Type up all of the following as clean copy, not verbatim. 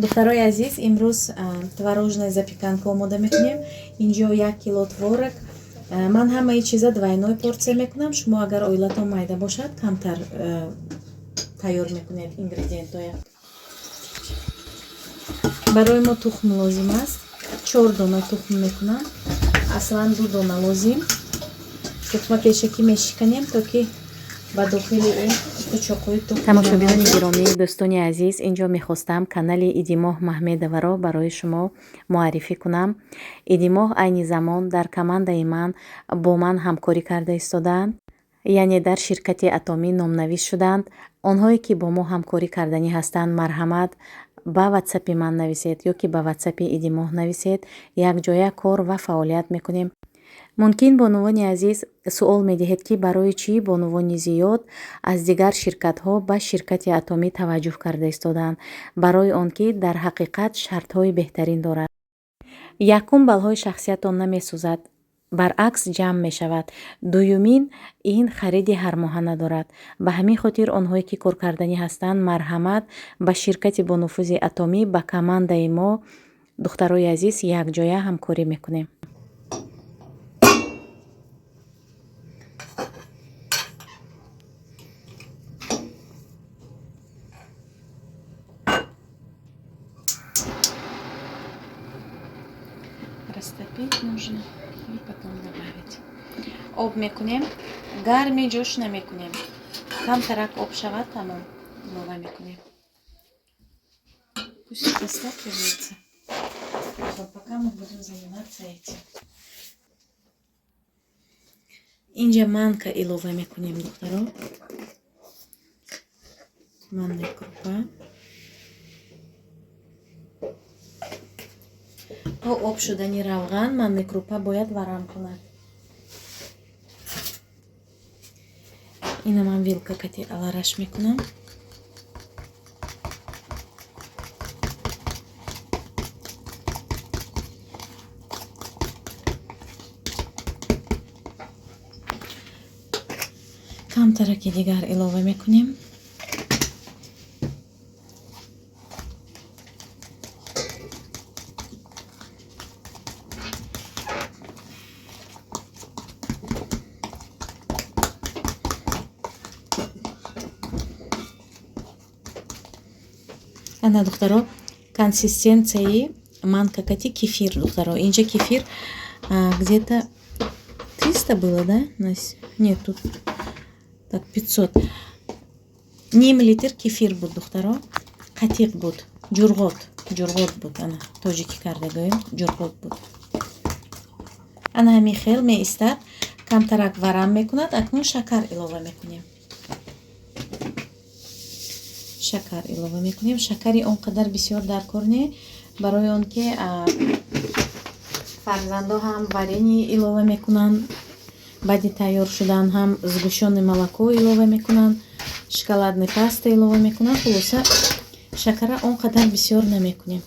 Духтарои азиз, имрӯз творожная запеканка омода мекунем. Инҷо 1 кило творог. Ман ҳамаи чиза двойной порция мекунам. Шумо агар оилатон майда бошад, камтар тайёр мекунед ингредиентҳоя. Барои мо тухм лозим аст. Чор дона тухм мекунам, аслан ду дона лозим. Тухма пешакӣ мешиканем, то ки ба дохили ин пучоқҳои тухм. Тамошобинони гиромӣ, дӯстони азиз, инҷо мехостам канали Идимоҳ Маҳмедоваро барои шумо муаррифӣ кунам. Идимоҳ айни замон дар командаи ман бо ман ҳамкорӣ карда истодаанд, яъне дар ширкати Атомӣ номнавис шуданд. Онҳое ки бо мо ҳамкорӣ карданӣ ҳастанд, марҳамат, ба ватсапи ман нависед ё ки ба ватсапи Идимоҳ нависед, якҷоя кор ва фаъолият мекунем. Мумкин, бонувони азиз, суол медиҳед, ки барои чӣ бонувони зиёд аз дигар ширкатҳо ба ширкати Атомӣ таваҷҷӯҳ карда истодаанд. Барои он ки дар ҳақиқат шартҳои беҳтарин дорад. Якум, баллҳои шахсиятон намесӯзад, баръакс, ҷамъ мешавад. Дуюмин, ин хариди ҳармоҳа надорад. Ба ҳамин хотир онҳое ки коркарданӣ ҳастанд, марҳамат, ба ширкати бонуфузи Атомӣ, ба командаи мо, духтарои азиз, якҷоя ҳамкорӣ мекунем. Растопить нужно и потом добавить. Об мекунем, гарми ҷӯш намекунем, камтарак об шавад, тамом, илова мекунем. Пусть растапливается, пока мы будем заниматься этим. Инҷа манка илова мекунем, духтаро, манная крупа. То об шудани равған манная крупа бояд варам кунад. Ина ман вилка кати алараш мекунам. Камтараки дигар илова мекунем. Ана, духтаро, консистенсияи манка кати кефир. Духтаро, инҷа кефир где-то 300 было, да? Нет, тут так 500, ним литр кефир буд, духтаро. Қатиқ буд, ҷурғот, ҷурғот буд. Ана, тоҷикӣ карда гӯем, ҷурғот буд. Ана, ҳамин хел меистад, камтарак варам мекунад. Акнун шакар илова мекунем, шакар илова мекунем. Шакари он қадар бисёр дар кор не, барои он ки фарзандо ҳам варенье илова мекунанд, баъди тайёр шудан ҳам сгущённое молоко илова мекунанд, шоколадный паста илова мекунанд. Хулоса, шакара он қадар бисёр намекунем.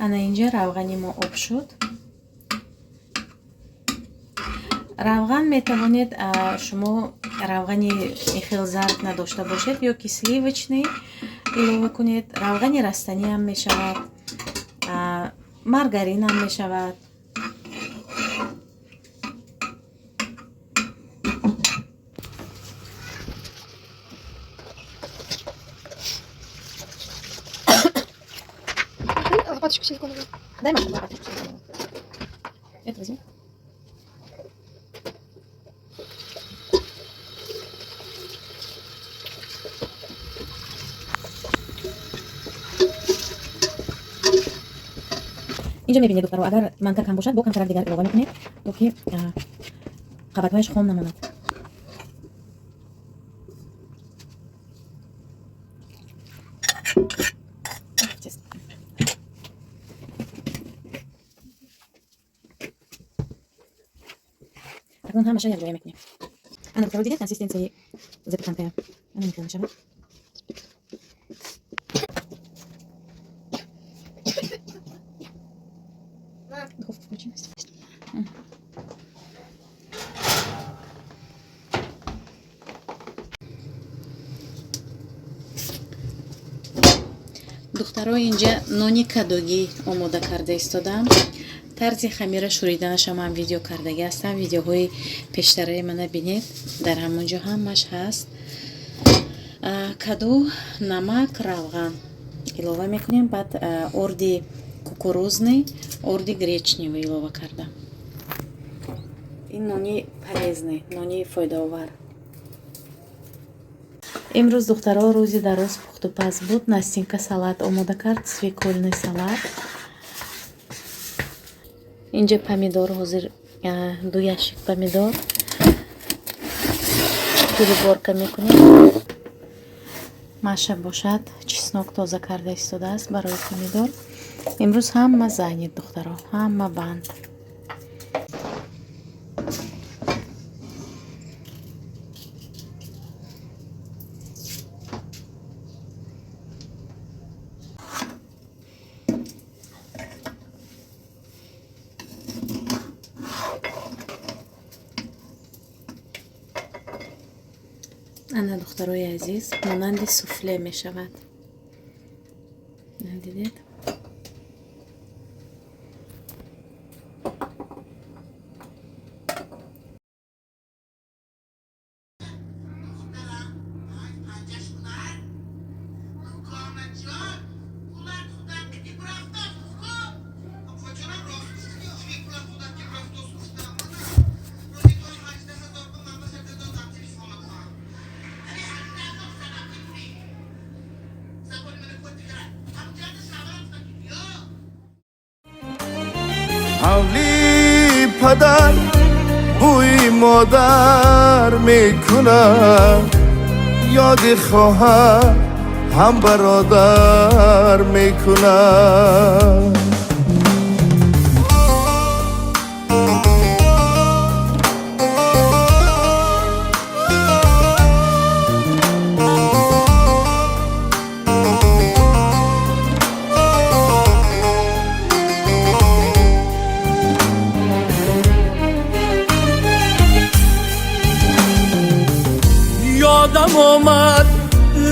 Ана, инҷа равғани мо об шуд. Равған метавонед шумо равғани хел зард надошта бошед ё ки сливочный илова кунед, равғани растаниам мешавад, маргаринам мешавад. Лопаточку силиконовую. Дай, Маша, лопаточку силиконовую. Это возьми. Инҷо мебинед, духтаро, агар манка кам бошад, бо камтарак дигар илова мекунед, то ки қабатҳояш хом намонад. Честно. Акнун ҳамаша якҷоя мекунем. Ана, духтаро, дидед консистенсияи запеканкая? Ана, мехел мешавад. Включи. Духтаро, инҷа нони кадогӣ омода карда истодам. Тарзи хамира шӯриданаша ман видео кардагӣ ҳастам. Видеоҳои пештараи мана бинед, дар ҳамон ҷо ҳамаш ҳаст. Каду, намак, равған илова мекунем, баъд орди кукурузный, орди гречневый илова кардам. Ин нони полезный, нони фоидаовар. Имрӯз, духтаро, рӯзи дароз пухтупаз буд. Настинка салат омода кард, свекольный салат. Инҷа помидор, ҳозир ду ящик помидор переборка мекунем. Маша бошад, чеснок тоза карда истодааст барои помидор. Имрӯз ҳама занят, духтаро, ҳама банд. Ана, духтарои азиз, монанди суфле мешавад, дидед? Ҳавли падар бӯи модар мекунад, ёди хоҳар ҳам бародар мекунад. Ёдам омад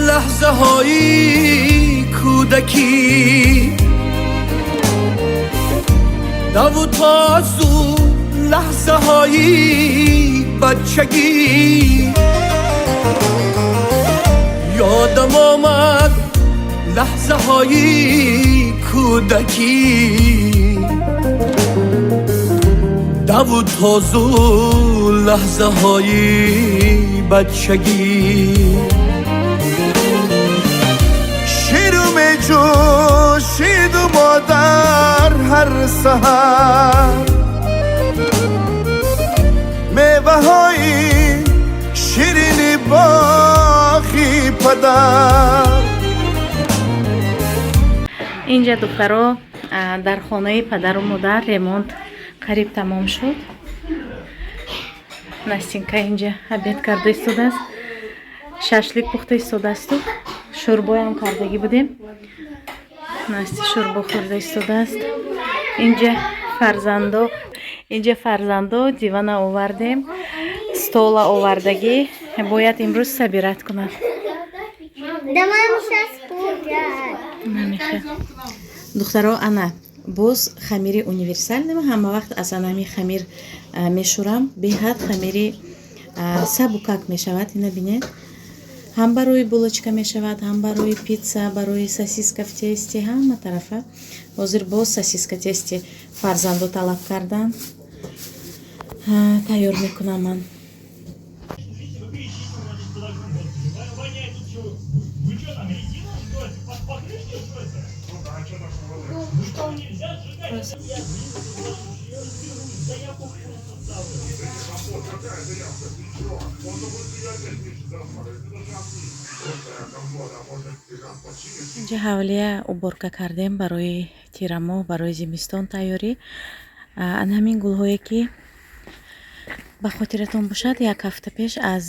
лаҳзаҳои кӯдакӣ, даву тозу лаҳзаҳои бачагӣ. Ёдам омад лаҳзаҳои кӯдакӣ, даву тозу лаҳзаҳои бачагӣ. Ширу меҷӯшиду модар ҳар саҳар, меваҳои ширини боғи падар. Инҷа, духтаро, дар хонаи падару модар ремонт қариб тамом шуд. Настинка инҷа обед карда истодааст, шашлик пухта истодаасту шӯрбоям кардагӣ будем. Насти шӯрбо хӯрда истодааст. Инҷа фарзандо дивана овардем, стола овардагӣ, бояд имрӯз собирать кунад. Да мама сейчас курят. Намехе. Духтаро, ана боз хамири универсальный, ҳама вақт аз анами хамир мешӯрам. Беҳад хамири сабукак мешавад. Ина бинед, ҳам барои булочка мешавад, ҳам барои питса, барои сосиска в тесте, ҳама тарафа. Ҳозир боз сосиска тесте фарзандо талаб карданд, тайёр мекунам ман. Видите, вы кричите, у меня здесь подожгу. Воняет тут чего? Вы что там, резину жжете? Под покрышки жжете? Ну да, что такого? Ну что, нельзя сжигать? Это я, блин, я разберусь, да я куплю составы. Какая заявка? Ты чё? Он такой приятель пишет завтра. Это же комод, а может, ты нас починишь? Инҷа ҳавлия уборка кардем барои тирамоҳ, барои зимистон тайёрӣ. Ана ҳамин гулҳое, ки ба хотиратон бошад, як ҳафта пеш аз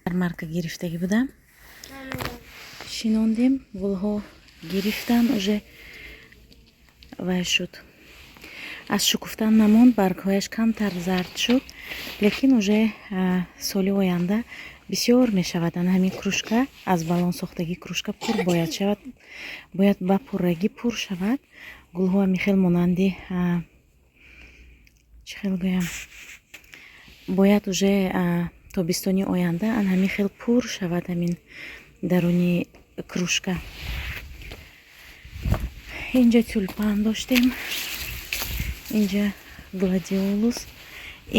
ярмарка гирифтагӣ будам, шинондем. Гулҳо гирифтан, уже вай шуд. Аз шукуфтан намонд, баргҳояш камтар зард шуд, лекин уже соли оянда бисёр мешавад. Ана ҳамин кружка, аз баллон сохтагӣ кружка пур бояд шавад, бояд ба пуррагӣ пур шавад. Гулҳо ҳамин хел монанди, чӣ хел гӯям, бояд уже тобистони оянда ан ҳамин хел пур шавад ҳамин даруни кружка. Инҷа тюльпан доштем, инҷа гладиолус.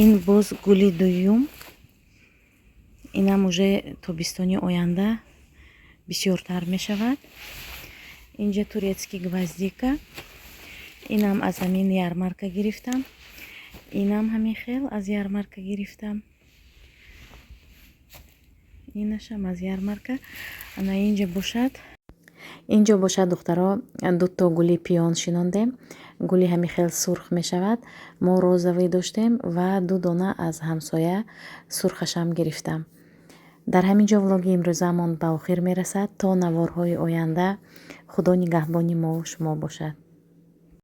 Ин боз гули дуюм, инам уже тобистони оянда бисёртар мешавад. Инҷа турецкий гвоздика, инам аз ҳамин ярмарка гирифтам. Инам ҳамин хел аз ярмарка гирифтам, инашам аз ярмарка. Ана инҷа бошад, инҷо бошад, духтаро, дуто гули пион шинондем. Гули ҳамин хел сурх мешавад. Мо розовый доштем ва ду дона аз ҳамсоя сурхашам гирифтам. Дар ҳамин ҷо влоги имрӯзаамон ба охир мерасад. То наворҳои оянда Худо нигаҳбони мову шумо бошад.